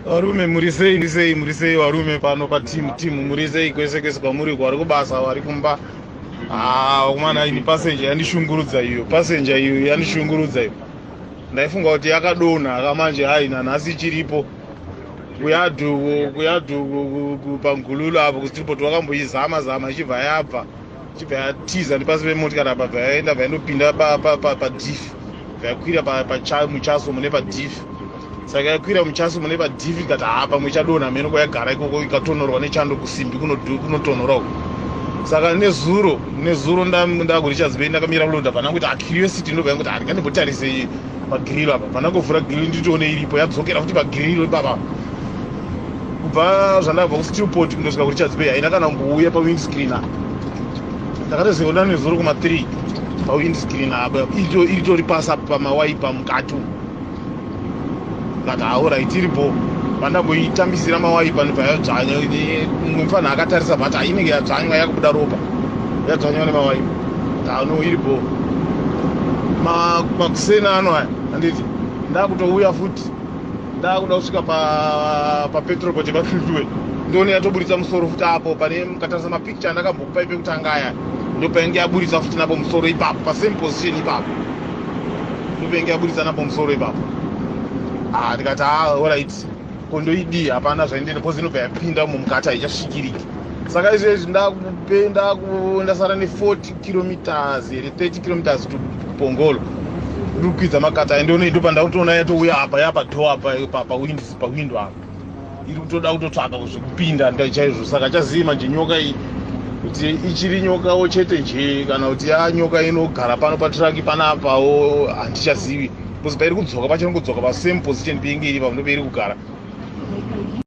Varume, muri sei? Muri sei? Muri sei, varume? Pano patimu timu, muri sei kwese kwese kwamuri, kwari kubasa, vari kumba? Ah, mwana, ini passenger yandishungurudza iyo, passenger iyo yandishungurudza iyo. Ndaifunga kuti yakadonha akamanje, hai, nanhasi ichiripo kuyadhu, kuyadhu pangululu apo kuSteelpoort. Wakamboizama zama, ichibva yabva, ichibva yatiza nepasi pemotikari apa, bva yaenda, bva yandopinda padiff, bva yakwira muchaso mune padiff. Saka yakwira muchaso mune padiff, ikati ha, pamwe ichadonha mheno kwayagara ikoko, ikatonorwa nechando, kusimbi kunotonhora uko. Saka nezuro, nezuro ndakuRichards Bay, ndakamira kulodha, pana kuti curiosity ndobva yanguti handingandimbotarise pagrille apa. Pandangovhura grille, nditoone iripo, yadzokera futi pagrille ipapa. Kubva zvandabva kuSteelpoort kundosvika kuRichards Bay, haina kana kumbouya pawindscreen apa. Ndakatozoona nezuro kuma3 pawindscreen apa, iritori pasi apa pamawaipa mukati umu. Ndikati, alright, iripo. Pandamboitambisira mawaipa, ndobva yadzvanya. Mumwe mufanhu akatarisa, but inenge yadzvanywa, yakubuda ropa, yadzvanywa nemawaipa. Ano iripo makusena ano aya, handiti? Ndakutouya futi, ndakuda kusvika paPetropot paFifty, ndoone yatoburitsa musoro futi apo. Pane mukatarisa mapicture andakambokupai pekutanga aya, ndopainge yaburitsa futi napo musoro ipapo, pasame position ipapo, ndopainge yaburitsa napo musoro ipapo. Ah, ndikati, ah, alright, kondoidii? Hapana zvaindenda because inobva yapinda umo mukati, haichasvikiriki. Saka izvezvi ndasara ne40 kilometers here, 30 kilometers to Pongolo. Ndiri kukwidza makata, ndione ndo pandakutoona yatouya apa, yapadoor apa, pawindow apa, iri kutoda kutotsvaka zvekupinda chaizvo. Saka chazivi manje nyoka iyi kuti ichiri nyokawo chete nje, kana kuti yanyoka inogara pano patraki panapawo, handichazivi, because pairi kudzoka pacho, inongodzoka pasame position peinge iri papo, ndopairi kugara.